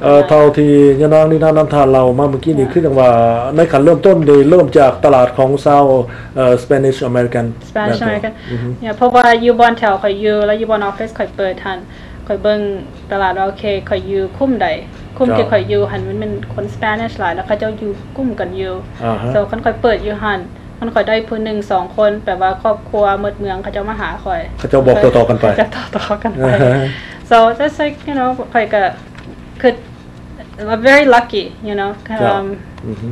ເອີ ເທົ່າທີ່ຍານາງນິນານັນທາເລົ່າມາເມື່ອກີ້ນີ້ ເອີ ຄືຈັ່ງວ່າໃນຂັ້ນເລີ່ມຕົ້ນນີ້ເລີ່ມຈາກຕະຫຼາດຂອງຊາວ ເອີ Spanish American Spanish American ອືຮຶ ເພາະວ່າຢູ່ບ່ອນແຖວຂ້ອຍຢູ່ ແລະ ຢູ່ບ່ອນອອບຟິດຂ້ອຍເປີດຫັ້ນ ຂ້ອຍເບິ່ງຕະຫຼາດວ່າ ໂອເຄ ຂ້ອຍຢູ່ຄຸ້ມໃດ ຄຸ້ມທີ່ຂ້ອຍຢູ່ຫັ້ນມັນແມ່ນຄົນ Spanish ຫຼາຍ ແລ້ວເຂົາເຈົ້າຢູ່ກຸ່ມກັນຢູ່ ໂຊຄັນຂ້ອຍເປີດຢູ່ຫັ້ນ ຄັນຂ້ອຍໄດ້ຜູ້ໜຶ່ງສອງຄົນ ແປວ່າຄອບຄົວໝົດເມືອງເຂົາເຈົ້າມາຫາຂ້ອຍ ເຂົາເຈົ້າບອກຕໍ່ໆກັນໄປ ເຂົາເຈົ້າຕໍ່ໆກັນໄປ so that's like you know ຂ້ອຍກໍຄື very lucky you know ເຈົ້າ ອືຮຶ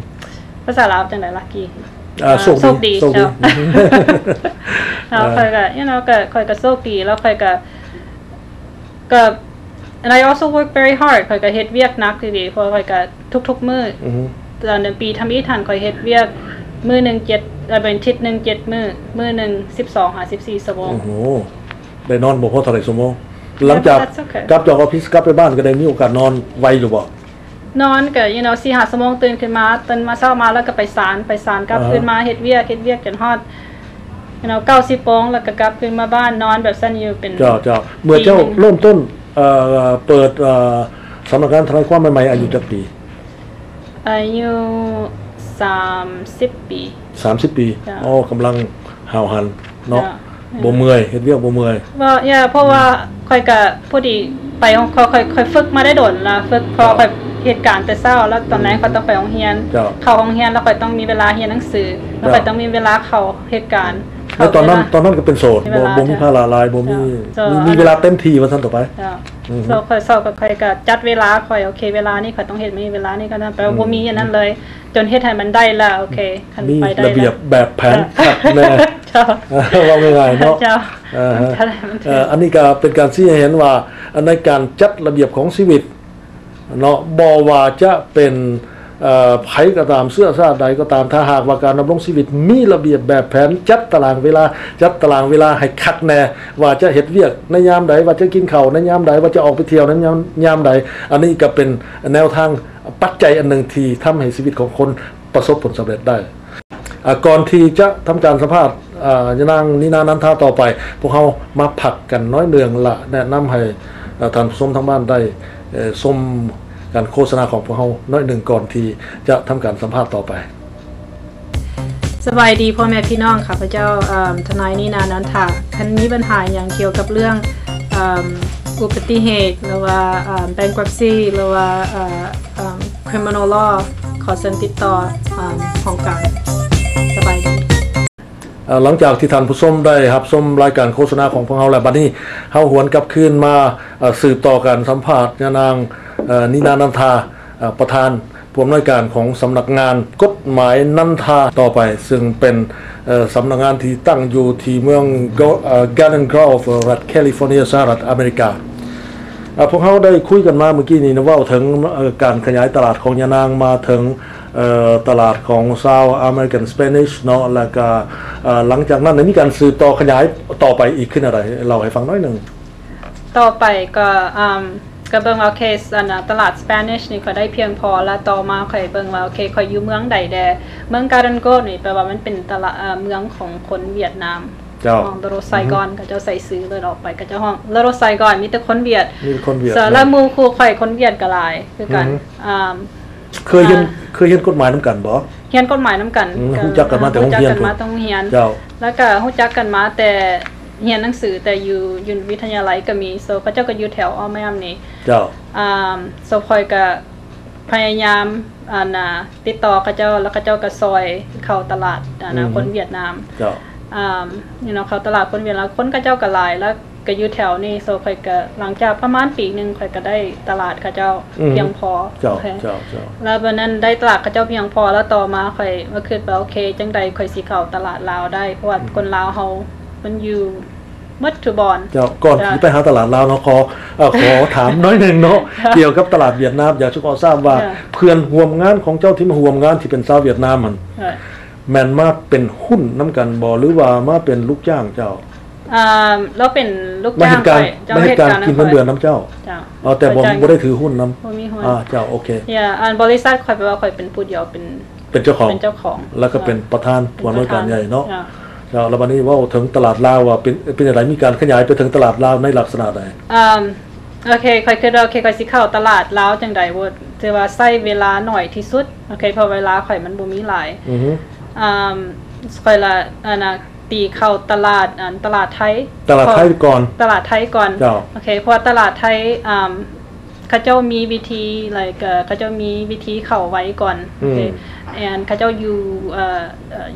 ພາສາລາວຈັ່ງໃດ lucky ອ່າ ໂຊກດີ ໂຊກດີ ໂຊກດີ ເຈົ້າ ອືຮຶ ແລ້ວຂ້ອຍກໍ you know ກໍຂ້ອຍກໍໂຊກດີ ແລ້ວຂ້ອຍກໍ ກໍ and I also work very hard ຂ້ອຍກໍເຮັດວຽກໜັກອີ່ຫຼີ ເພາະວ່າຂ້ອຍກໍທຸກໆມື້ ອືຮຶ ຕອນເດືອນປີທຳອິດຫັ້ນ ຂ້ອຍເຮັດວຽກມື້ໜຶ່ງເຈັດ ເອີ ເປັນທິດໜຶ່ງເຈັດມື້ ມື້ໜຶ່ງສິບສອງຫາສິບສີ່ຊົ່ວໂມງ ໂອ້ໂຫ ໄດ້ນອນບໍ່ພໍເທົ່າໃດຊົ່ວໂມງ? ຫຼັງຈາກ Yeah, but that's okay. ກັບຈາກອອບຟິດ ກັບໄປບ້ານ ກໍໄດ້ມີໂອກາດນອນໄວຢູ່ບໍ່? ນອນກໍ you know ສີ່ຫ້າຊົ່ວໂມງ ຕື່ນຂຶ້ນມາ ຕື່ນມາເຊົ້າມາ ແລ້ວກໍໄປສານ ໄປສານ ກັບຄືນມາເຮັດວຽກ ເຮັດວຽກຈົນຮອດ you know ເກົ້າສິບໂມງ ແລ້ວກໍກັບຄືນມາບ້ານ ນອນແບບຊັ້ນຢູ່ເປັນ ເຈົ້າ ເຈົ້າ ເມື່ອເຈົ້າເລີ່ມຕົ້ນ ເອີ ເປີດ ເອີ ສຳນັກງານທະນາຍຄວາມໃໝ່ໆ ອາຍຸຈັກປີ? ອາຍຸສາມສິບປີ ສາມສິບປີ ເຈົ້າ ອໍ ກຳລັງຫ້າວຫັນເນາະ ເຈົ້າ ບໍ່ເມື່ອຍ ເຮັດວຽກບໍ່ເມື່ອຍ ບໍ່ yeah ເພາະວ່າ ອືມ ຂ້ອຍກະພໍດີໄປຂອງຂ້ອຍ ຂ້ອຍ ຂ້ອຍຝຶກມາໄດ້ດົນລະ ຝຶກ ເພາະ ເຈົ້າ ຂ້ອຍເຮັດການແຕ່ເຊົ້າ ແລ້ວຕອນແລງ ອືມ ຂ້ອຍຕ້ອງໄປໂຮງຮຽນ ເຈົ້າ ເຂົ້າໂຮງຮຽນ ແລ້ວຂ້ອຍຕ້ອງມີເວລາຮຽນໜັງສື ແລ້ວຂ້ອຍ ເຈົ້າ ຕ້ອງມີເວລາເຂົ້າເຮັດການ ແລ້ວຕອນນັ້ນ ເຂົ້າເວລາ ຕອນນັ້ນກໍເປັນໂສດ ມີເວລາ ບໍ່ ບໍ່ມີພາລະຫຼາຍ ບໍ່ມີ ເຈົ້າ ມີ ມີເວລາເຕັມທີ່ວ່າຊັ້ນຕໍ່ໄປ ເຈົ້າ ອືຮຶ ໂຊ ຂ້ອຍ ໂຊ ຂ້ອຍກໍຈັດເວລາຂ້ອຍ ໂອເຄ ເວລານີ້ຂ້ອຍຕ້ອງເຮັດ ມີເວລານີ້ກໍນັ້ນ ແປວ່າ ອືມ ບໍ່ມີອັນນັ້ນເລີຍ ຈົນເຮັດໃຫ້ມັນໄດ້ລະ ໂອເຄ ຄັນ ມີ ໄປໄດ້ລະ ລະບຽບແບບແຜນ ເຈົ້າ ຄັກແນ່ ເຈົ້າ ເວົ້າງ່າຍໆເນາະ ເຈົ້າ ເອີ ເອີ ອັນນີ້ກໍເປັນການຊີ້ໃຫ້ເຫັນວ່າ ໃນການຈັດລະບຽບຂອງຊີວິດເນາະ ບໍ່ວ່າຈະເປັນ ເອີ ໃຜກໍຕາມ ເຊື້ອຊາດໃດກໍຕາມ ຖ້າຫາກວ່າການດຳລົງຊີວິດມີລະບຽບແບບແຜນ ຈັດຕາລາງເວລາ ຈັດຕາລາງເວລາໃຫ້ຄັກແນ່ ວ່າຈະເຮັດວຽກໃນຍາມໃດ ວ່າຈະກິນເຂົ້າໃນຍາມໃດ ວ່າຈະອອກໄປທ່ຽວໃນຍາມ ຍາມໃດ ອັນນີ້ກໍເປັນແນວທາງ ປັດໄຈອັນໜຶ່ງທີ່ທຳໃຫ້ຊີວິດຂອງຄົນປະສົບຜົນສຳເລັດໄດ້. ອາ ກ່ອນທີ່ຈະທຳການສຳພາດ ອາ ຍານາງນີນາ ນັນທາ ຕໍ່ໄປ, ພວກເຮົາມາພັກກັນໜ້ອຍໜຶ່ງ ແລະ ແນະນຳໃຫ້ ອາ ທ່ານຜູ້ຊົມທາງບ້ານໄດ້ ເອີ ຊົມການໂຄສະນາຂອງພວກເຮົາໜ້ອຍໜຶ່ງ ກ່ອນທີ່ຈະທຳການສຳພາດຕໍ່ໄປ. ສະບາຍດີພໍ່ແມ່ພີ່ນ້ອງ ຂ້າພະເຈົ້າ ເອີ່ມ ທະນາຍນີນາ ນັນທາ ຄັນມີບັນຫາຫຍັງກ່ຽວກັບເລື່ອງ ເອີ່ມ ອຸບັດຕິເຫດ ຫຼືວ່າ ເອີ່ມ bankruptcy ຫຼືວ່າ ເອີ່ມ criminal law ຂໍເຊີນຕິດຕໍ່ ເອີ່ມ ຫ້ອງການ ສະບາຍດີ. ເອີ ຫຼັງຈາກທີ່ທ່ານຜູ້ຊົມໄດ້ຮັບຊົມລາຍການໂຄສະນາຂອງພວກເຮົາແລ້ວ ບັດນີ້ເຮົາຫວນກັບຄືນມາ ເອີ ສືບຕໍ່ການສຳພາດຍານາງ ເອີ ນີນາ ນັນທາ ເອີ ປະທານ ຜູ້ອຳນວຍການຂອງສຳນັກງານກົດໝາຍນັນທາຕໍ່ໄປ ເຊິ່ງເປັນ ເອີ ສຳນັກງານທີ່ຕັ້ງຢູ່ທີ່ເມືອງ Go- ເອີ Garden Grove ລັດ California ສະຫະລັດອາເມລິກາ. ເອີ ພວກເຮົາໄດ້ຄຸຍກັນມາເມື່ອກີ້ນີ້ນະ ເວົ້າເຖິງ ເອີ ການຂະຫຍາຍຕະຫຼາດຂອງຍານາງ ມາເຖິງ ເອີ ຕະຫຼາດຂອງຊາວ American Spanish ເນາະ ແລ້ວກະ ເອີ ຫຼັງຈາກນັ້ນໄດ້ມີການສືບຕໍ່ຂະຫຍາຍຕໍ່ໄປອີກຄືແນວໃດ? ເລົ່າໃຫ້ຟັງໜ້ອຍໜຶ່ງ. ຕໍ່ໄປກໍ ເອີ່ມ ກໍເບິ່ງວ່າ ໂອເຄ ອັນນະ ຕະຫຼາດ Spanish ນີ້ຂ້ອຍໄດ້ພຽງພໍ ແລ້ວຕໍ່ມາຂ້ອຍເບິ່ງວ່າ ໂອເຄ ຂ້ອຍຢູ່ເມືອງໃດແດ່ ເມືອງ Garden Grove ນີ້ແປວ່າມັນເປັນຕະຫຼາດ ເອີ່ມ ເມືອງຂອງຄົນຫວຽດນາມ ເຈົ້າ ຂອງ Little Saigon ອືຮຶ ເຂົາເຈົ້າໃສ່ຊື່ເລີຍ ອອກໄປເຂົາເຈົ້າຮ້ອງ Little Saigon ມີແຕ່ຄົນຫວຽດ ມີແຕ່ຄົນຫວຽດ ແລ້ວໝູ່ຄູ່ຂ້ອຍຄົນຫວຽດກໍຫຼາຍຄືກັນ ອືຮຶ ອາ ເຄີຍຮຽນ ອ່າ ເຄີຍຮຽນກົດໝາຍນຳກັນບໍ່? ຮຽນກົດໝາຍນຳກັນ ອືມ ຮູ້ຈັກກັນມາແຕ່ໂຮງຮຽນ ຮູ້ຈັກກັນມາແຕ່ໂຮງຮຽນ ເຈົ້າ ແລ້ວກໍຮູ້ຈັກກັນມາແຕ່ຮຽນໜັງສື ແຕ່ຢູ່ ຢູ່ວິທະຍາໄລກໍມີ ໂຊ ເຂົາເຈົ້າກໍຢູ່ແຖວອ້ອມແອ້ມນີ້ ເຈົ້າ ອາ ໂຊ ຂ້ອຍກໍພະຍາຍາມ ອັນນະ ຕິດຕໍ່ເຂົາເຈົ້າ ແລ້ວເຂົາເຈົ້າກໍຊ່ອຍເຂົ້າຕະຫຼາດ ອັນນະ ອືມ ຄົນຫວຽດນາມ ເຈົ້າ ອາ you know ເຂົ້າຕະຫຼາດຄົນຫວຽດນາມ ຄົນເຂົາເຈົ້າກໍຫຼາຍ ແລ້ວ ກໍຢູ່ແຖວນີ້ ໂຊ ຂ້ອຍກໍ ຫຼັງຈາກປະມານປີໜຶ່ງ ຂ້ອຍກໍໄດ້ຕະຫຼາດເຂົາເຈົ້າ ອືມ ພຽງພໍ ເຈົ້າ ໂອເຄ ເຈົ້າ ເຈົ້າ ແລ້ວບັດນັ້ນໄດ້ຕະຫຼາດເຂົາເຈົ້າພຽງພໍ ແລ້ວຕໍ່ມາຂ້ອຍມາຄິດວ່າ ໂອເຄ ຈັ່ງໃດຂ້ອຍຊິເຂົ້າຕະຫຼາດລາວໄດ້ ເພາະວ່າ ອືມ ຄົນລາວເຮົາມັນຢູ່ໝົດທຸກບ່ອນ ເຈົ້າ ກ່ອນ ເຈົ້າ ທີ່ໄປຫາຕະຫຼາດລາວເນາະ ຂໍ ເອີ ຂໍຖາມໜ້ອຍໜຶ່ງເນາະ ເຈົ້າ ກ່ຽວກັບຕະຫຼາດຫວຽດນາມ ຢາກຈະຂໍຊາບວ່າ ເຈົ້າ ເພື່ອນຮ່ວມງານຂອງເຈົ້າທີ່ມາຮ່ວມງານ ທີ່ເປັນຊາວຫວຽດນາມຫັ້ນ ເຈົ້າ ແມ່ນມາເປັນຫຸ້ນນຳກັນບໍ່ ຫຼືວ່າມາເປັນລູກຈ້າງເຈົ້າ? ອ່າ ລາວເປັນລູກຈ້າງຂ້ອຍ ເຈົ້າ ມາເຮັດການ ມາເຮັດການ ເຮັດການ ກິນເງິນເດືອນນຳເຈົ້າ ເຈົ້າ ອໍ ແຕ່ບໍ່ ບໍ່ໄດ້ຖືຫຸ້ນນຳ ບໍ່ມີຫຸ້ນ ອ່າ ເຈົ້າ ໂອເຄ ເອີ່ມ ອັນບໍລິສັດຂ້ອຍແປວ່າຂ້ອຍເປັນຜູ້ດຽວ ເປັນ ເປັນເຈົ້າຂອງ ເປັນເຈົ້າຂອງ ແລ້ວກໍເປັນປະທານ ເຈົ້າ ຜູ້ອຳນວຍການໃຫຍ່ເນາະ ເຈົ້າ ເຈົ້າ ແລ້ວບັດນີ້ເວົ້າເຖິງຕະຫຼາດລາວວ່າເປັນ ເປັນຈັ່ງໃດ ມີການຂະຫຍາຍໄປເຖິງຕະຫຼາດລາວໃນລັກສະນະໃດ? ເອີ່ມ ໂອເຄ ຂ້ອຍຄິດວ່າ ໂອເຄ ຂ້ອຍຊິເຂົ້າຕະຫຼາດລາວຈັ່ງໃດບໍ່ ຖືວ່າໃຊ້ເວລາໜ້ອຍທີ່ສຸດ. ໂອເຄ ເພາະເວລາຂ້ອຍມັນບໍ່ມີຫຼາຍ. ອືຮຶ ອາ ຂ້ອຍລະ ອັນນ່າ ຕີເຂົ້າຕະຫຼາດ ອັນ ຕະຫຼາດໄທ ຕະຫຼາດໄທກ່ອນ ຕະຫຼາດໄທກ່ອນ. ເຈົ້າ ໂອເຄ ເພາະວ່າຕະຫຼາດໄທ ອາ ເຂົາເຈົ້າມີວິທີ like ເຂົາເຈົ້າມີວິທີເຂົ້າໄວກ່ອນ. ໂອເຄ and ເຂົາເຈົ້າຢູ່ ເອີ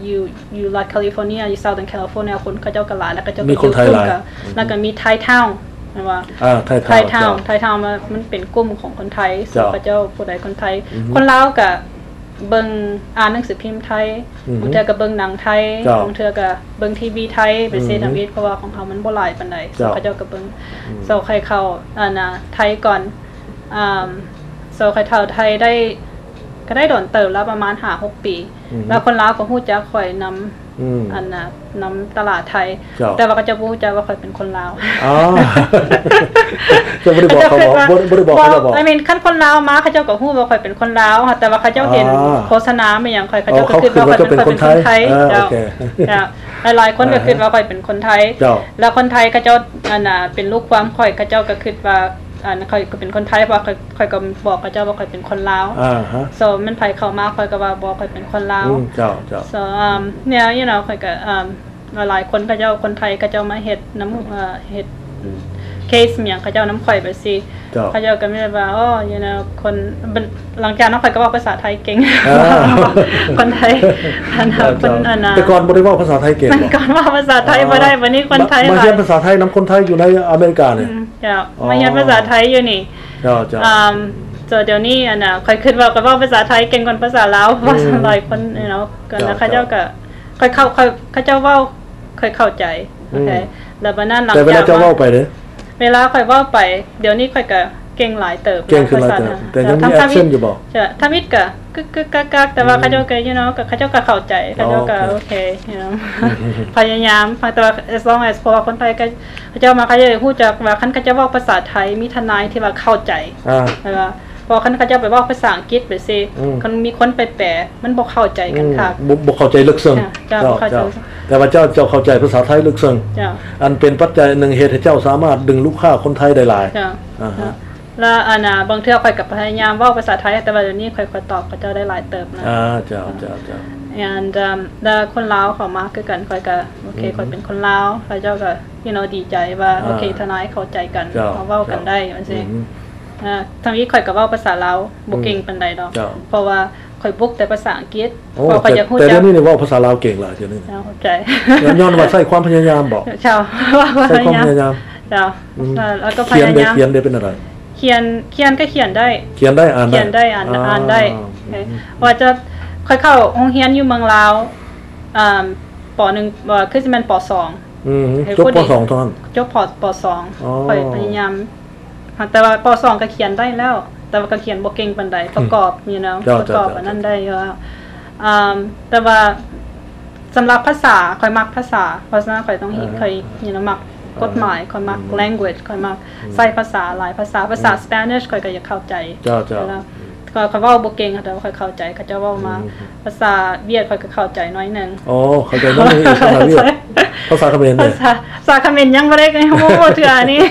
ຢູ່ ຢູ່ລັດ California ຢູ່ Southern California ຄົນເຂົາເຈົ້າກໍຫຼາຍ ແລ້ວເຂົາເຈົ້າກໍມີຄົນໄທຫຼາຍ ແລ້ວກໍມີ Thai Town ແມ່ນບໍ່? ອ່າ Thai Town Thai Town ມັນເປັນກຸ່ມຂອງຄົນໄທ ເຂົາເຈົ້າຜູ້ໃດຄົນໄທ ຄົນລາວກໍເບິ່ງ ອ່ານໜັງສືພິມໄທ ບາງເທື່ອກໍເບິ່ງໜັງໄທ ບາງເທື່ອກໍເບິ່ງທີວີໄທ ໄປເສດທຳອິດ ເພາະວ່າຂອງເຮົາມັນບໍ່ຫຼາຍປານໃດ ເຂົາເຈົ້າກໍເບິ່ງ. So ຂ້ອຍເຂົ້າ ອັນນ່າ ໄທກ່ອນ. ອາ so ຂ້ອຍເຂົ້າໄທໄດ້ ກໍໄດ້ດົນເຕີບແລ້ວ ປະມານຫ້າຫົກປີ ແລ້ວຄົນລາວກໍຮູ້ຈັກຂ້ອຍນຳ ອັນນ່າ ນຳຕະຫຼາດໄທ ແຕ່ວ່າເຂົາເຈົ້າບໍ່ຮູ້ຈັກວ່າຂ້ອຍເປັນຄົນລາວ. ອໍ ເຈົ້າບໍ່ໄດ້ບອກເຂົາບໍ? ບໍ່ ບໍ່ໄດ້ບອກເຂົາບໍ? I mean ຄັນຄົນລາວມາ ເຂົາເຈົ້າກໍຮູ້ວ່າຂ້ອຍເປັນຄົນລາວ ແຕ່ວ່າເຂົາເຈົ້າເຫັນໂຄສະນາແມ່ນຫຍັງ ເຂົາເຈົ້າກໍຄິດວ່າຂ້ອຍເປັນຄົນໄທ. ເຈົ້າ ຫຼາຍໆຄົນກໍຄິດວ່າຂ້ອຍເປັນຄົນໄທ ແລ້ວຄົນໄທເຂົາເຈົ້າ ອັນນ່າ ເປັນລູກຄວາມຂ້ອຍ ເຂົາເຈົ້າກໍຄິດວ່າ ອັນ ຂ້ອຍກໍເປັນຄົນໄທ ເພາະວ່າຂ້ອຍ ຂ້ອຍກໍບອກເຂົາເຈົ້າວ່າຂ້ອຍເປັນຄົນລາວ. ໂຊ ແມ່ນໃຜເຂົ້າມາ ຂ້ອຍກໍວ່າ ບໍ່ ຂ້ອຍເປັນຄົນລາວ. ເຈົ້າ ເຈົ້າ so ອາ yeah you know ຂ້ອຍກໍ ອາ ຫຼາຍໆຄົນເຂົາເຈົ້າ ຄົນໄທເຂົາເຈົ້າມາເຮັດນຳ ເຮັດເຄສຫຍັງເຂົາເຈົ້ານຳຂ້ອຍໄປຊີ້ ເຂົາເຈົ້າກໍມີແບບວ່າ ອໍ you know ຄົນ ຫຼັງຈາກນັ້ນຂ້ອຍກໍເວົ້າພາສາໄທເກັ່ງ. ຄົນໄທ ອັນ ຄົນ ອັນ ແຕ່ກ່ອນບໍ່ໄດ້ເວົ້າພາສາໄທເກັ່ງບໍ? ແຕ່ກ່ອນເວົ້າພາສາໄທບໍ່ໄດ້ ບັດນີ້ຄົນໄທ ມາຮຽນພາສາໄທນຳຄົນໄທຢູ່ໃນອາເມລິການີ້. ເຈົ້າ ມາຮຽນພາສາໄທຢູ່ນີ້. ເຈົ້າ ເຈົ້າ ອາ ໂຕດຽວນີ້ ອັນນ່າ ຂ້ອຍຄິດວ່າຂ້ອຍເວົ້າພາສາໄທເກັ່ງກວ່າພາສາລາວ ເພາະວ່າຫຼາຍຄົນເນາະ ກໍເຂົາເຈົ້າກໍ ຂ້ອຍເຂົ້າ ຂ້ອຍ ເຂົາເຈົ້າເວົ້າ ຂ້ອຍເຂົ້າໃຈ. ໂອເຄ ແລ້ວບັດນັ້ນ ຫຼັງຈາກ ແຕ່ເວລາເຈົ້າເວົ້າໄປເດ້? ເວລາຂ້ອຍເວົ້າໄປ ດຽວນີ້ຂ້ອຍກໍເກັ່ງຫຼາຍເຕີບ ເກັ່ງຂຶ້ນຫຼາຍເຕີບ ແຕ່ຍັງມີ accent ຢູ່ບໍ່? ທຳອິດກໍກຶກໆກັກໆ ແຕ່ວ່າເຂົາເຈົ້າກໍ you know ກໍ ເຂົາເຈົ້າກໍເຂົ້າໃຈ ເຂົາເຈົ້າກໍ ໂອເຄ you know ພະຍາຍາມ ແຕ່ວ່າ as long as ເພາະວ່າຄົນໄທກໍ ເຂົາເຈົ້າມາ ເຂົາເຈົ້າຮູ້ຈັກວ່າ ຄັນເຂົາເຈົ້າເວົ້າພາສາໄທ ມີທະນາຍທີ່ວ່າເຂົ້າໃຈ ອ່າ ແບບວ່າ ເພາະຄັນເຂົາເຈົ້າໄປເວົ້າພາສາອັງກິດໄປຊີ້ ອືມ ຄັນມີຄົນໄປແປ ມັນບໍ່ເຂົ້າໃຈກັນຄັກ ອືມ ບໍ່ ບໍ່ເຂົ້າໃຈເລິກເຊິ່ງ. ເຈົ້າ ເຈົ້າ ບໍ່ເຂົ້າໃຈ ເຈົ້າ ແຕ່ວ່າເຈົ້າ ເຈົ້າເຂົ້າໃຈພາສາໄທເລິກເຊິ່ງ ເຈົ້າ ອັນເປັນປັດໄຈໜຶ່ງເຮັດໃຫ້ເຈົ້າສາມາດດຶງລູກຄ້າຄົນໄທໄດ້ຫຼາຍ. ເຈົ້າ ອ່າຮະ ແລ້ວອັນນ່າ ບາງເທື່ອຂ້ອຍກໍພະຍາຍາມເວົ້າພາສາໄທ ແຕ່ວ່າດຽວນີ້ຂ້ອຍ ຂ້ອຍຕອບເຂົາເຈົ້າໄດ້ຫຼາຍເຕີບນະ. ອ່າ ເຈົ້າ ເຈົ້າ ເຈົ້າ and ເອີ່ມ ແລ້ວຄົນລາວເຂົ້າມາຄືກັນ ຂ້ອຍກໍ ໂອເຄ ອືມ ຂ້ອຍເປັນຄົນລາວ ເຂົາເຈົ້າກໍ you know ດີໃຈວ່າ ອ່າ ໂອເຄ ທະນາຍເຂົ້າໃຈກັນ ເຈົ້າ ເຮົາເວົ້າກັນໄດ້ ເຈົ້າ ວ່າຊີ້ ອືມ ເອີ ທັງທີ່ຂ້ອຍກໍເວົ້າພາສາລາວບໍ່ເກັ່ງ ອືມ ປານໃດດອກ ເຈົ້າ ເພາະວ່າຂ້ອຍບຸກແຕ່ພາສາອັງກິດ ໂອ້ ເພາະຂ້ອຍຢາກຮູ້ຈັກ ແຕ່ດຽວນີ້ນີ້ເວົ້າພາສາລາວເກັ່ງຫຼາຍດຽວນີ້ ເຈົ້າ ເຂົ້າໃຈ ຍ້ອນວ່າໃຊ້ຄວາມພະຍາຍາມບໍ? ເຈົ້າ ໃຊ້ຄວາມພະຍາຍາມ ເຈົ້າ ອືມ ແລ້ວກໍພະຍາຍາມ ຂຽນເດ້ ຂຽນເດ້ເປັນແນວໃດ? ຂຽນ ຂຽນກໍຂຽນໄດ້ ຂຽນໄດ້ ອ່ານໄດ້ ຂຽນໄດ້ ອ່ານ ອ່ານໄດ້ ອືມ ເອີ ວ່າຈະ ຂ້ອຍເຂົ້າໂຮງຮຽນຢູ່ເມືອງລາວ ອ່າ ປໍໜຶ່ງ ເອີ ຄືຊິແມ່ນປໍສອງ ອືມ ຈົບປໍສອງເທົ່ານັ້ນ ຈົບ ປໍສອງ ອໍ ຂ້ອຍພະຍາຍາມ ແຕ່ວ່າປໍສອງກໍຂຽນໄດ້ແລ້ວ ແຕ່ວ່າກໍຂຽນບໍ່ເກັ່ງປານໃດ ປະກອບ you know ເຈົ້າ ປະກອບ ເຈົ້າ ອັນນັ້ນໄດ້ຢູ່ແລ້ວ ອ່າ ແຕ່ວ່າສຳລັບພາສາ ຂ້ອຍມັກພາສາ ເພາະສະນັ້ນຂ້ອຍຕ້ອງ ອ່າ ຂ້ອຍ you know ມັກກົດໝາຍ ອ່າ ຂ້ອຍມັກ ອືມ language ຂ້ອຍມັກ ອືມ ໃຊ້ພາສາຫຼາຍພາສາ ພາສາ ອືມ Spanish ຂ້ອຍກໍຢາກເຂົ້າໃຈ ເຈົ້າ ເຈົ້າ ແລ້ວ ອືມ ຂ້ອຍ ຂ້ອຍເວົ້າບໍ່ເກັ່ງ ແຕ່ວ່າຂ້ອຍເຂົ້າໃຈ ເຂົາເຈົ້າເວົ້າມາ ອືມ ພາສາຫວຽດຂ້ອຍກໍເຂົ້າໃຈໜ້ອຍໜຶ່ງ ອໍ ເຂົ້າໃຈໜ້ອຍໜຶ່ງ ພາສາຫວຽດ ພາສາຂະເໝນເດ້ ພາສາ ພາສາຂະເໝນຍັງບໍ່ໄດ້ ຍັງບໍ່ຮູ້ເທື່ອນີ້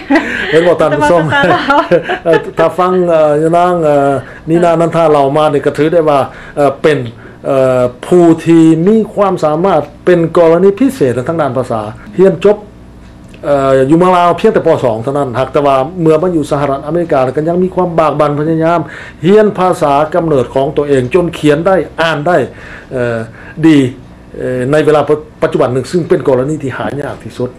ເຫັນບໍ່ທ່ານຜູ້ຊົມ ແຕ່ວ່າພາສາລາວ ເອີ ຖ້າຟັງ ເອີ ຍານາງ ເອີ ນີນາ ນັນທາ ເລົ່າມານີ້ ກໍຖືໄດ້ວ່າ ເອີ ເປັນ ເອີ ຜູ້ທີ່ມີຄວາມສາມາດ ເປັນກໍລະນີພິເສດໃນທາງດ້ານພາສາ ຮຽນຈົບ ເອີ ຢູ່ເມືອງລາວພຽງແຕ່ ປໍສອງ ເທົ່ານັ້ນ ຫາກແຕ່ວ່າເມື່ອມາຢູ່ສະຫະລັດອາເມລິກາ ກໍຍັງມີຄວາມບາກບັ່ນພະຍາຍາມຮຽນພາສາກຳເນີດຂອງຕົວເອງ ຈົນຂຽນໄດ້ ອ່ານໄດ້ ເອີ ດີ ເອີ ໃນເວລາປະ ປັດຈຸບັນໜຶ່ງ ຊຶ່ງເປັນກໍລະນີທີ່ຫາຍາກທີ່ສຸດ.